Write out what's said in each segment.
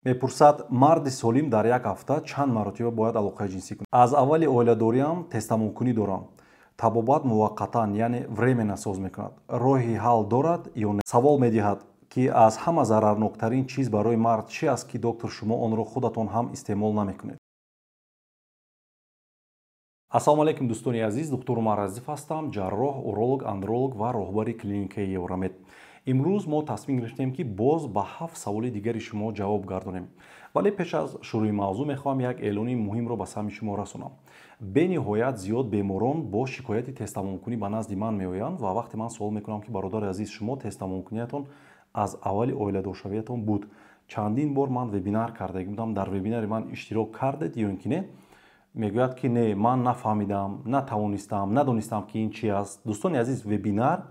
Мепурсад, марди солим дар як ҳафта чанд маротиба бояд алоқаи ҷинсӣ кунад? Аз аввали оиладориам тезтамомкунӣ дорам. Табобат муваққатан, яъне временно соз мекунад. Роҳи ҳал дорад ё не? Савол медиҳад, ки аз ҳама зарарноктарин чиз барои мард чи аст, ки доктор шумо онро худатон ҳам истеъмол намекунед? Ассалому алайкум, дӯстони азиз, доктор Умар Азизов ҳастам, ҷарроҳ, уролог, андролог ва роҳбари клиникаи Евромед. Имрӯз мо тасмим гирифтем, ки боз ба 7 саволи дигари шумо ҷавоб гардонем. Вале пеш аз шурӯи мавзӯъ мехоҳам як эълони муҳимро ба самъи шумо расонам. Бениҳоят зиёд беморон бо шикояти тезтамомкунӣ ба назди ман меоянд ва вақте ман суол мекунам, ки бародари азиз, шумо тезтамомкуниятон аз аввали оиладоршавиятон буд, чандин бор ман вебинар карда будам, дар вебинари ман иштирок кардед ё ин ки не? Мегӯяд, ки не, ман нафаҳмидам, натавонистам, надонистам, ки ин чи аст. Дӯстони азиз, вебинар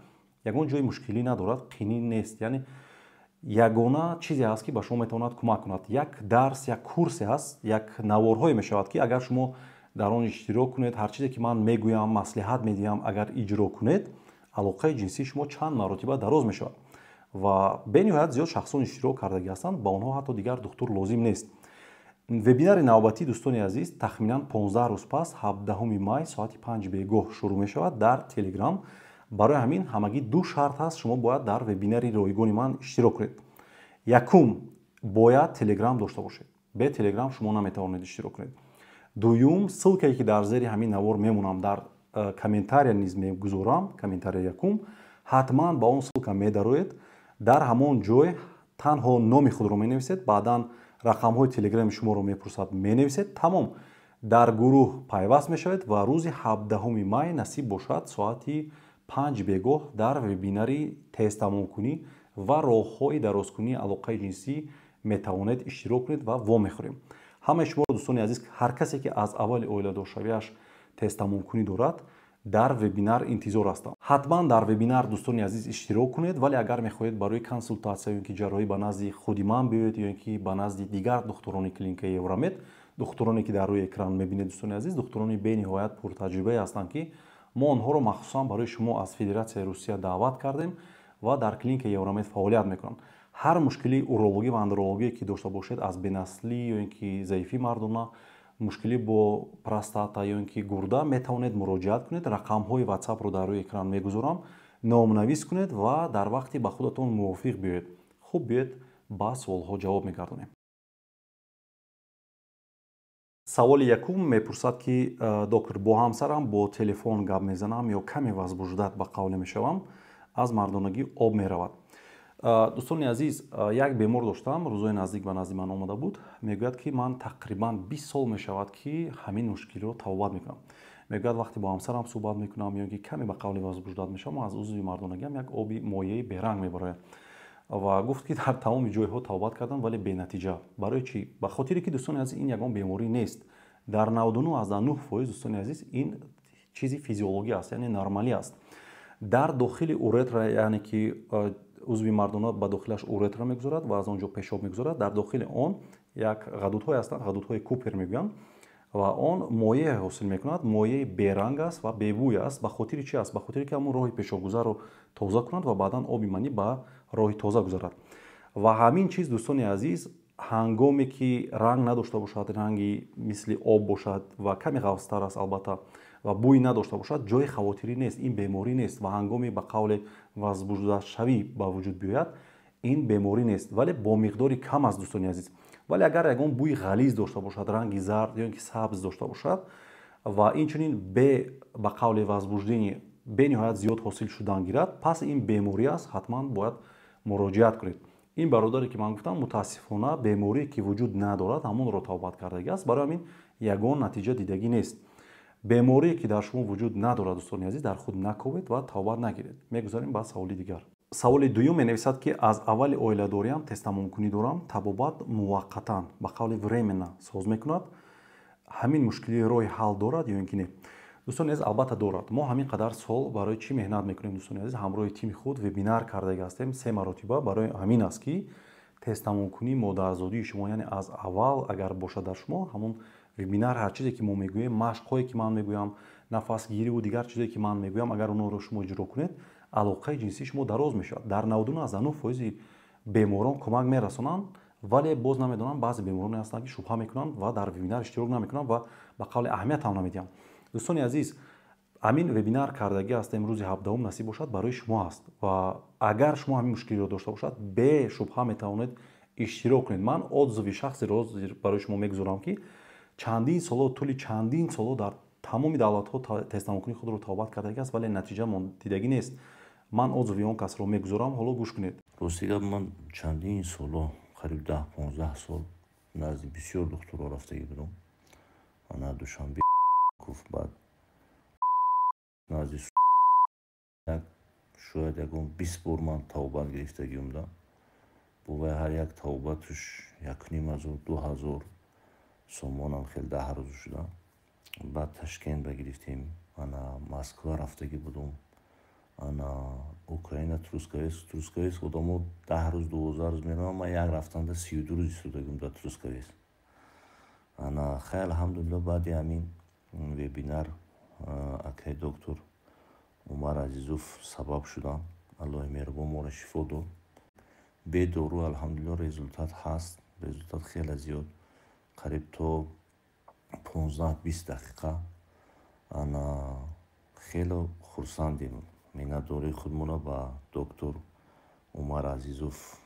ягон ҷои мушкилӣ надорад, қинӣ нест. Яъне ягона чизе ҳаст, ки ба шумо метавонад кӯмак кунад. Як дарс, як курсе ҳаст, як наворҳое мешавад, ки агар шумо дар он иштирок кунед, ҳар чизе ки ман мегӯям, маслиҳат медиҳам, агар иҷро кунед, алоқаи ҷинсии шумо чанд маротиба дароз мешавад. Ва бениҳоят зиёд шахсон иштирок кардагӣ ҳастанд, ба онҳо ҳатто дигар духтур лозим нест. Вебинари навбатӣ, дӯстони азиз, тахминан 15 рӯз пас, 17 май, соати 5 бегоҳ шурӯъ мешавад дар Телеграм. Барои ҳамин ҳамагӣ ду шарт ҳаст, шумо бояд дар вебинари ройгони ман иштирок кунед. Якум, бояд Телеграм дошта бошед. Бе Телеграм шумо наметавонед иштирок кунед. Дуюм, ссылкае ки дар зери ҳамин навор мемонам, дар комментария низ мегузорам, комментария якум, ҳатман ба он ссылка медароед. Дар ҳамон ҷой танҳо номи худро менависед, баъдан рақамҳои телеграми шуморо мепурсад, менависед, тамом. Дар гурӯҳ пайваст мешавед ва рӯзи 17 май насиб бошад соати 5 бегоҳ дар вебинари тезтамомкунӣ ва роҳҳои дарозкунии алоқаи ҷинсӣ метавонед иштирок кунед ва вомехӯрем. Ҳамаи шуморо, дӯстони азиз, ҳар касе ки аз аввали оиладоршавиаш тезтамомкунӣ дорад, дар вебинар интизор ҳастам. Ҳатман дар вебинар, дӯстони азиз, иштирок кунед, вале агар мехоҳед барои консултатсия ё ин ки ҷарроҳӣ ба назди худи ман биёед ё ин ки ба назди дигар духтурони клиникаи Евромед, духтуроне ки дар рӯи экран мебинед, дӯстони азиз, духтурони бениҳоят пуртаҷрибае ҳастанд, ки мо онҳоро махсусан барои шумо аз Федератсияи Русия даъват кардем ва дар клиникаи Евромед фаъолият мекунанд. Ҳар мушкилии урологӣ ва андрологие ки дошта бошед, аз бенаслӣ ё ин ки заифии мардона, мушкилӣ бо простата ё ин ки гурда, метавонед муроҷиат кунед. Рақамҳои ватсапро дар рӯи экран мегузорам, номнавис кунед ва дар вақти ба худатон мувофиқ биёед. Хуб, биёед ба суолҳо ҷавоб мегардонем. Саволи якум мепурсад, ки доктор, бо ҳамсарам бо телефон гап мезанам ё каме возбуждать ба қавле мешавам, аз мардонагӣ об меравад. Дӯстони азиз, як бемор доштам, рӯзои наздик ба назди ман омада буд. Мегӯяд, ки ман тақрибан 20 сол мешавад, ки ҳамин мушкилиро табобат мекунам. Мегӯяд, вақте бо ҳамсарам суҳбат мекунам ё ин ки каме ба қавли возбуждать мешавам, аз узви мардонагиам як оби моеи беранг мебарояд. Ва гуфт, ки дар тамоми ҷойҳо табобат кардам, вале бенатиҷа. Барои чӣ? Ба хотире ки, дӯстони азиз, ин ягон беморӣ нест. Дар 99,9%, дӯстони азиз, ин чизи физиологӣ аст, яъне нормалӣ аст. Дар дохили уретра, яъне ки узви мардона ба дохилаш уретра мегузорад ва аз он ҷо пешоб мегузорад, дар дохили он як ғадудҳое ҳастанд, ғадудҳои Купер мегӯянд, ва он моее ҳосил мекунад, моеи беранг аст ва бебӯй аст. Ба хотири чи аст? Ба хотире ки ҳамон роҳи пешобгузарро тоза кунад ва баъдан оби манӣ ба роҳи тоза гузарад. Ва ҳамин чиз, дӯстони азиз, ҳангоме ки ранг надошта бошад, ранги мисли об бошад ва каме ғафзтар аст албатта, ва бӯй надошта бошад, ҷои хавотирӣ нест, ин беморӣ нест. Ва ҳангоме ба қавле возбуждашавӣ ба вуҷуд биёяд, ин беморӣ нест, вале бо миқдори кам аст, дӯстони азиз. Вале агар ягон бӯи ғализ дошта бошад, ранги зард ё ин ки сабз дошта бошад ва инчунин бе ба қавле возбуждение бениҳоят зиёд ҳосил шудан гирад, пас ин беморӣ аст, ҳатман бояд муроҷиат кунед. Ин бародаре ки ман гуфтам, мутаассифона, беморие ки вуҷуд надорад, ҳамонро табобат кардагӣ аст, барои ҳамин ягон натиҷа дидагӣ нест. Беморие ки дар шумо вуҷуд надорад, дӯстони азиз, дар худ наковед ва табобат нагиред. Мегузарем ба саволи дигар. Саволи дуюм менависад, ки аз аввали оиладориам тезтамомкунӣ дорам, табобат муваққатан, ба қавли временно соз мекунад. Ҳамин мушкилӣ роҳи ҳал дорад ё ин ки не? Дӯстони азиз, албатта дорад. Мо ҳамин қадар сол барои чӣ меҳнат мекунем, дӯстони азиз? Ҳамроҳи тими худ вебинар кардаги ҳастем 3 маротиба. Барои ҳамин аст, ки тезтамомкунии модарзодии шумо, яъне аз аввал агар бошад дар шумо, ҳамон вебинар, ҳар чизе ки мо мегӯем, машқҳое ки ман мегӯям, нафасгириву дигар чизе ки ман мегӯям, агар онҳоро шумо иҷро кунед, алоқаи ҷинсии шумо дароз мешавад. Дар 99,9% беморон кӯмак мерасонанд. Вале боз намедонам, баъзе бемороне ҳастанд, ки шубҳа мекунанд ва дар вебинар иштирок намекунанд ва ба қавли аҳамият ҳам намедиҳанд. Дӯстони азиз, ҳамин вебинар кардагӣ аст, имрӯзи 17 насиб бошад, барои шумо аст ва агар шумо ҳамин мушкилиро дошта бошад, бешубҳа метавонед иштирок кунед. Ман отзыви шахсеро барои шумо мегузорам, ки чандин соло, тӯли чандин соло дар тамоми давлатҳо тезтамокунии худро табобат кардагӣ аст, вале натиҷа дидагӣ нест. Ман отзыви он касро мегузорам, ҳоло гӯш кунед. Рости гап, ман чандин соло, қариб 10-15 сол назди бисёр духтурҳо рафтагӣ будам. Ана Душанбе гуфт, баъд назди як, шояд ягон 20 бор ман табобат гирифтагӣ будам. Бо вай ҳар як табобаташ 1500, 2000 сомонам, хел 10 рӯз шуда. Баъд Ташкент ба гирифтем, ана Москва рафтагӣ будум, ана Украина, Трускавец. Трускавец одамо 10 рӯз, 12 рӯз мераванд, ман як рафтанда 32 рӯз истодагим дар Трускавец. Ана хай, алҳамдулилла, баъди ҳамин вебинар акай доктор Умар Азизов сабаб шуданд. Аллоҳи меҳрубон моро шифо дод. Бе дору, алҳамдулилла, результат ҳаст, результат хеле зиёд, қариб то 15-20 дақиқа. Ана хеле хурсандем, миннатдории худмонро ба доктор Умар Азизов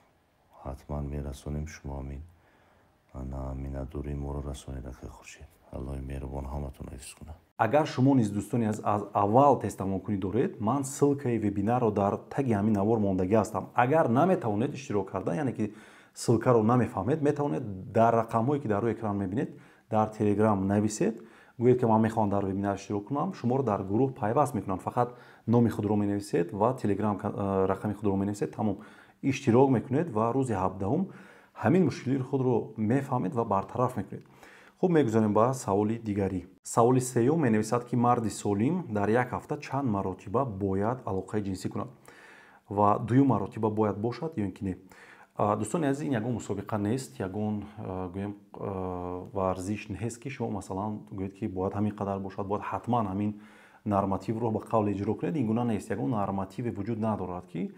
ҳатман мерасонем. Шумо ҳамин ана миннатдории моро расонед, акай Хуршед. Аллоҳи меҳрубон ҳаматонро ҳифз кунад. Агар шумо низ, дӯстони аз аввал тезтамокунӣ доред, ман ссылкаи вебинарро дар таги ҳамин навор мондагӣ ҳастам. Агар наметавонед иштирок карда, яъне ки ссылкаро намефаҳмед, метавонед дар рақамҳое, ки дар рӯи экран мебинед, дар Телеграм нависед, гӯед, ки ман мехоҳам дар вебинар иштирок кунам. Шуморо дар гурӯҳ пайваст мекунанд. Фақат номи худро менависед ва Телеграм рақами худро менависед, тамом, иштирок мекунед ва рӯзи 17 ҳамин мушкилии худро мефаҳмед ва бартараф мекунед. Хуб, мегузарем ба саволи дигарӣ. Саволи сеюм менависад, ки марди солим дар як ҳафта чанд маротиба бояд алоқаи ҷинсӣ кунад ва дуюм маротиба бояд бошад ё ин ки не? Дӯстони азиз, ин ягон мусобиқа нест, ягон, гӯем, варзиш нест, ки шумо, масалан, гӯед, ки бояд ҳамин қадар бошад, бояд ҳатман ҳамин нормативро ба қавле иҷро кунед. Ин гуна нест, ягон нормативе вуҷуд надорад, ки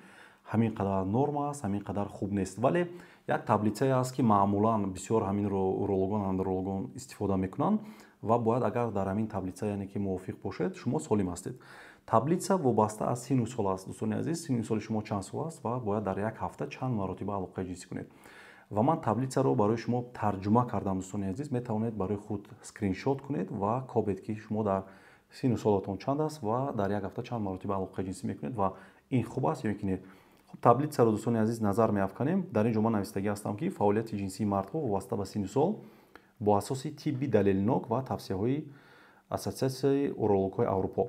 ҳамин қадар норма аст, ҳамин қадар хуб нест. Вале як таблицае аст, ки маъмулан бисёр ҳаминро урологон, андрологон истифода мекунанд ва бояд агар дар ҳамин таблица, яъне ки мувофиқ бошед, шумо солим ҳастед. Таблица вобаста аз сину сол аст, дӯстони азиз. Сину соли шумо чанд сол аст ва бояд дар як ҳафта чанд маротиба алоқаи ҷинсӣ кунед. Ва ман таблицаро барои шумо тарҷума кардам, дӯстони азиз. Метавонед барои худ скриншот кунед ва кобед, ки шумо дар сину солатон чанд аст ва дар як ҳафта чанд маротиба алоқаи ҷинсӣ мекунед ва ин хуб аст ё ки не. Хуб, таблицаро, дӯстони азиз, назар меафканем. Дар ин ҷо ман навистагӣ ҳастам, ки фаъолияти ҷинсии мардҳо вобаста ба сину сол бо асоси тибби далелнок ва тавсияҳои Ассотсиатсияи урологҳои Аврупо.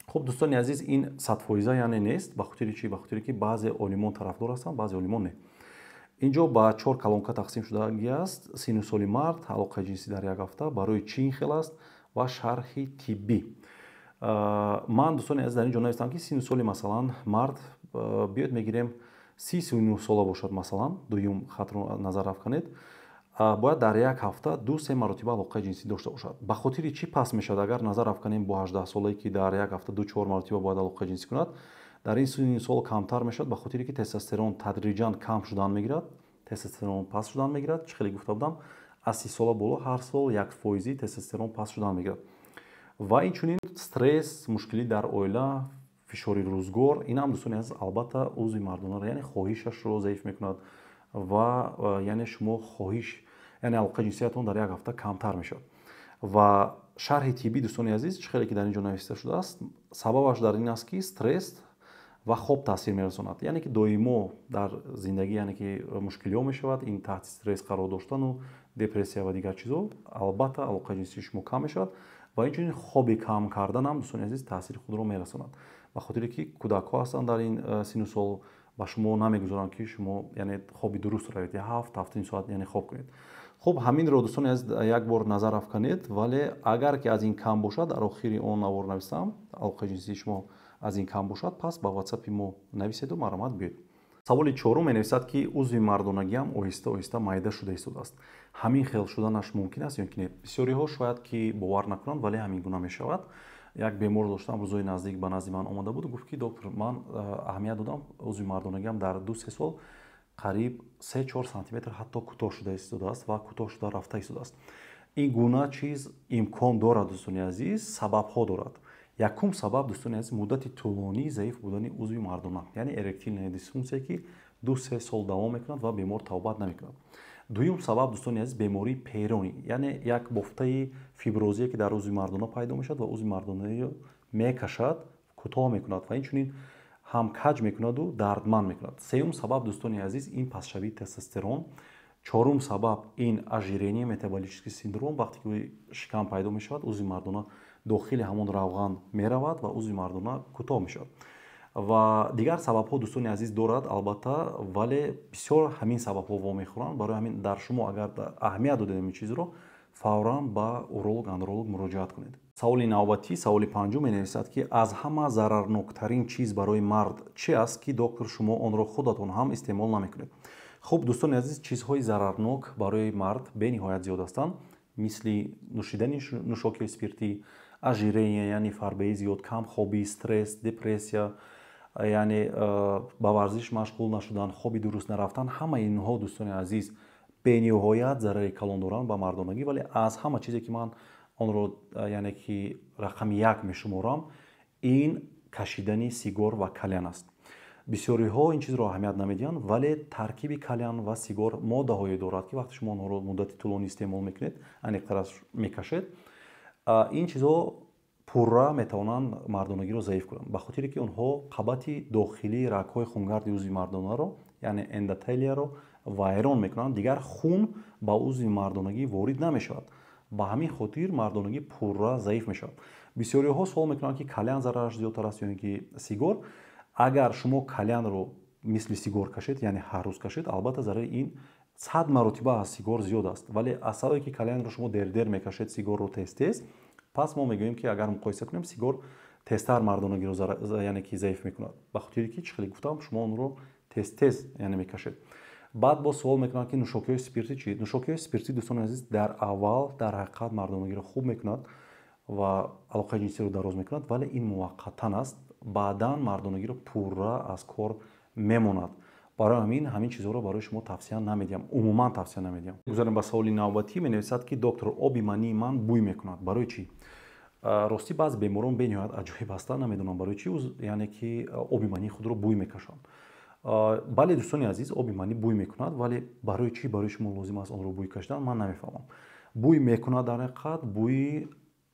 Хуб, дӯстони азиз, ин 100%, яъне нест. Ба хотири чӣ? Ба хотире ки баъзе олимон тарафдор ҳастанд, баъзе олимон не. Инҷо ба чор колонка тақсим шудагӣ аст: сину соли мард, алоқаи ҷинсӣ дар як ҳафта, барои чӣ ин хел аст ва шарҳи тиббӣ. Ман, дӯстони азиз, дар ин ҷо навистам, ки сину соли, масалан, мард, биёед мегирем, 30-39 сола бошад, масалан, дуюм хатро назар афканед, бояд дар як ҳафта 2-3 маротиба алоқаи ҷинсӣ дошта бошад. Ба хотири чӣ паст мешавад? Агар назар афканем бо 18-солае, ки дар як ҳафта 2-4 маротиба бояд алоқаи ҷинсӣ кунад, дар ин синни сол камтар мешавад, ба хотире ки тестостерон тадриҷан кам шудан мегирад, тестостерон паст шудан мегирад. Чӣ хеле гуфта будам, аз 30 сола боло ҳар сол 1 фоизи тестостерон паст шудан мегирад. Ва инчунин стресс, мушкилӣ дар оила, фишори рӯзгор, ин ҳам, дӯстони азиз, албатта узви мардонаро, яъне хоҳишашро заиф мекунад ва яъне шумо хоҳиш, яъне алоқаи ҷинсиятон дар як ҳафта камтар мешавад. Ва шарҳи тиббӣ, дӯстони азиз, чӣ хеле ки дар ин ҷо нависта шудааст, сабабаш дар ин аст, ки стресс ва хоб таъсир мерасонад, яъне ки доимо дар зиндагӣ, яъне ки мушкилиҳо мешавад, ин таҳти стресс қарор доштану депрессия ва дигар чизҳо, албатта алоқаи ҷинсии шумо кам мешавад. Ва инчунин хоби кам кардан ҳам, дӯстони азиз, таъсири худро мерасонад, ба хотире ки кӯдакҳо ҳастанд дар ин сину сол, ба шумо намегузоранд, ки шумо, яъне, хоби дуруст равед, 7-7,5 соат, яъне, хоб кунед. Хуб, ҳаминро, дӯстони азиз, як бор назар афканед. Вале агар ки аз ин кам бошад, дар охири он навор нависам, алоқаи ҷинсии шумо аз ин кам бошад, пас ба Ватсапи мо нависеду марҳамат, биёед. Саволи чорум менависад, ки узви мардонагиам оҳиста оҳиста майда шуда истодааст, ҳамин хел шуданаш мумкин аст ё ки не? Бисёриҳо шояд ки бовар накунанд, вале ҳамин гуна мешавад. Як бемор доштам, рӯзои наздик ба назди ман омада буд, гуфт, ки доктор, ман аҳамият додам, узви мардонагиам дар 2-3 сол Қариб 3-4 сантиметр ҳатто кӯтоҳ шуда истодааст ва кӯтоҳ шуда рафта истодааст. Ин гуна чиз имкон дорад, дӯстони азиз, сабабҳо дорад. Якум сабаб, дӯстони азиз, муддати тӯлонии заиф будани узви мардона, яъне эректильная дисфункция, ки 2-3 сол давом мекунад ва бемор тавбат намекунад. Дуюм сабаб, дӯстони азиз, бемории Пейрони, яъне як бофтаи фиброзие, ки дар узви мардона пайдо мешавад ва узви мардонаро мекашад, кӯтоҳ мекунад ва инчунин ҳам каҷ мекунаду дардманд мекунад. Сеюм сабаб, дӯстони азиз, ин пастшавии тестостерон. Чорум сабаб ин ожирение, метаболический синдром. Вақте ки шикам пайдо мешавад, узви мардона дохили ҳамон равған меравад ва узви мардона кӯтоҳ мешавад. Ва дигар сабабҳо, дӯстони азиз, дорад албатта, вале бисёр ҳамин сабабҳо вомехӯранд. Барои ҳамин дар шумо агар аҳамият додед ҳамин чизро, фавран ба уролог, андролог муроҷиат кунед. Саволи навбатӣ, саволи панҷум, менависад, ки аз ҳама зарарноктарин чиз барои мард чи аст, ки, доктор, шумо онро худатон ҳам истеъмол намекунед? Хуб, дӯстони азиз, чизҳои зарарнок барои мард бениҳоят зиёд ҳастанд, мисли нӯшидани нӯшокиҳои спиртӣ, ожирение, яъне фарбеҳӣ зиёд, камхобӣ, стресс, депрессия, яъне ба варзиш машғул нашудан, хоби дуруст нарафтан. Ҳамаи инҳо, дӯстони азиз, бениҳоят зарари калон доранд ба мардонагӣ. Вале аз ҳама чизе, ки ман онро, яъне ки рақами як мешуморам, ин кашидани сигор ва кальян аст. Бисёриҳо ин чизро аҳамият намедиҳанд, вале таркиби кальян ва сигор моддаҳое дорад, ки вақте шумо онҳоро муддати тӯлонӣ истеъмол мекунед, аниқтараш мекашед, ин чизҳо пурра метавонанд мардонагиро заиф кунанд, ба хотире ки онҳо қабати дохилии рагҳои хунгарди узви мардонаро, яъне эндотелияро вайрон мекунанд. Дигар хун ба узви мардонагӣ ворид намешавад, ба ҳамин хотир мардонагӣ пурра заиф мешавад. Бисёриҳо суол мекунанд, ки кальян зарараш зиёдтар аст ё ин ки сигор. Агар шумо кальянро мисли сигор кашед, яъне ҳар рӯз кашед, албатта, зарари ин 100 маротиба аз сигор зиёд аст. Вале аз сабабе ки кальянро шумо дердер мекашед, сигорро тез тез, пас мо мегӯем, ки агар муқоиса кунем, сигор тезтар мардонагиро, яъне ки заиф мекунад, ба хотире ки, чӣ хеле гуфтам, шумо онро тез тез, яъне, мекашед. Баъд боз суол мекунанд, ки нӯшокиҳои спиртӣ чӣ? Нӯшокиҳои спиртӣ, дӯстони азиз, дар аввал дар ҳақиқат мардонагиро хуб мекунад ва алоқаи ҷинсиро дароз мекунад, вале ин муваққатан аст. Баъдан мардонагиро пурра аз кор мемонад. Барои ҳамин ҳамин чизҳоро барои шумо тавсия намедиҳам, умуман тавсия намедиҳам. Гузарем ба саволи навбатӣ. Менависад, ки доктор, оби мании ман бӯй мекунад, барои чӣ? Ростӣ, баъзе беморон бениҳоят аҷоиб ҳастанд, намедонам барои чӣ, яъне ки оби мании худро бӯй мекашанд. Бале, дӯстони азиз, оби манӣ бӯй мекунад, вале барои чӣ барои шумо лозим аст онро бӯй кашидан, ман намефаҳмам. Бӯй мекунад, дар ҳақиқат бӯи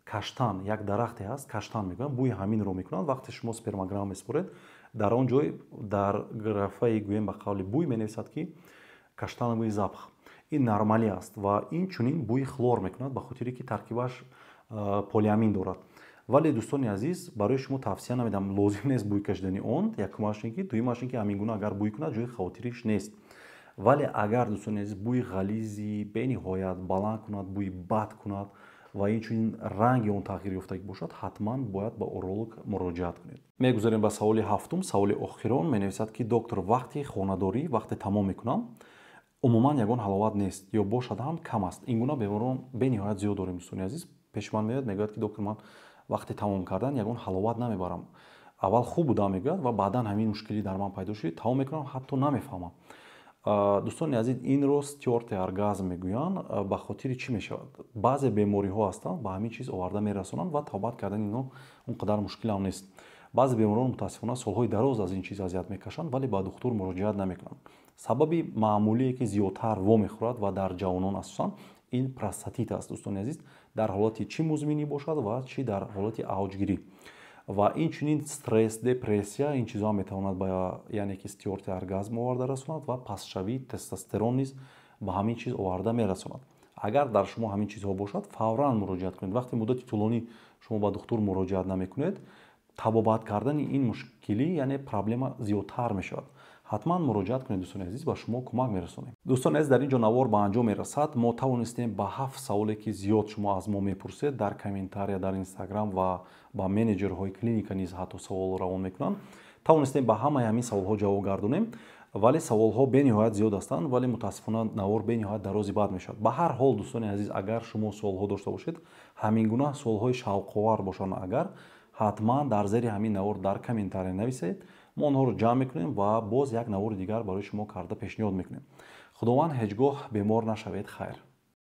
каштан, як дарахте ҳаст, каштан мегӯянд, бӯи ҳаминро мекунад. Вақте шумо спермограмма месупоред, дар он ҷой дар графаи, гӯем, ба қавли бӯй менависад, ки каштановый запах. Ин нормалӣ аст ва ин чунин бӯи хлор мекунад, ба хотире ки таркибаш полиамин дорад. Вале, дӯстони азиз, барои шумо тавсия намедиҳам, лозим нест бӯй кашидани он. Якумаш ин ки, дуюмаш ин ки ҳамин гуна агар бӯй кунад, ҷои хавотириш нест. Вале агар, дӯстони азиз, бӯи ғализи бениҳоят баланд кунад, бӯи бад кунад ва инчунин ранги он тағйир ёфтагӣ бошад, ҳатман бояд ба уролог муроҷиат кунед. Мегузарем ба саволи ҳафтум, саволи охирон. Менависад, ки доктор, вақти хонадорӣ вақте тамом мекунам, умуман ягон ҳаловат нест ё бошад ҳам кам аст. Ин гуна беморон бениҳоят зиёд дорем, дӯстони азиз. Пеши ман меояд, мегӯяд, ки доктор, ман вақти тамом кардан ягон ҳаловат намебарам, аввал хуб будам, мегӯяд, ва баъдан ҳамин мушкилӣ дар ман пайдо шуд, тамом мекунам, ҳатто намефаҳмам. Дӯстони азиз, инро стёртый оргазм мегӯянд. Ба хотири чӣ мешавад? Баъзе бемориҳо ҳастанд, ба ҳамин чиз оварда мерасонанд ва табобат кардани инҳо он қадар мушкилам нест. Баъзе беморон, мутаассифона, солҳои дароз аз ин чиз азият мекашанд, вале ба духтур муроҷиат намекунанд. Сабаби маъмулие, ки зиёдтар вомехӯрад ва дар ҷавонон асосан, ин простатит аст, дӯстони азиз, дар ҳолати чӣ музминӣ бошад ва чӣ дар ҳолати авҷгирӣ. Ва инчунин стресс, депрессия, ин чизҳо метавонад ба, яъне ки, стёртый оргазм оварда расонад ва пастшавии тестостерон низ ба ҳамин чиз оварда мерасонад. Агар дар шумо ҳамин чизҳо бошад, фавран муроҷиат кунед. Вақте муддати тӯлонӣ шумо ба духтур муроҷиат намекунед, табобат кардани ин мушкилӣ, яъне проблема, зиёдтар мешавад. Ҳатман муроҷиат кунед, дӯстони азиз, ба шумо кӯмак мерасонем. Дӯстони азиз, дар ин ҷо навор ба анҷом мерасад. Мо тавонистем ба ҳафт саволе, ки зиёд шумо аз мо мепурсед дар комментария, дар Инстаграм ва ба менеҷерҳои клиника низ ҳатто савол равон мекунанд, тавонистем ба ҳамаи ҳамин саволҳо ҷавоб гардонем. Вале саволҳо бениҳоят зиёд ҳастанд, вале, мутаассифона, навор бениҳоят дарози бад мешавад. Ба ҳар ҳол, дӯстони азиз, агар шумо суолҳо дошта бошед, ҳамин гуна суолҳои шавқовар бошанд агар, ҳатман дар зери ҳамин навор дар комментария нависед. Мо онҳоро ҷамъ мекунем ва боз як навори дигар барои шумо карда пешниҳод мекунем. Худованд, ҳеҷ гоҳ бемор нашавед. Хайр.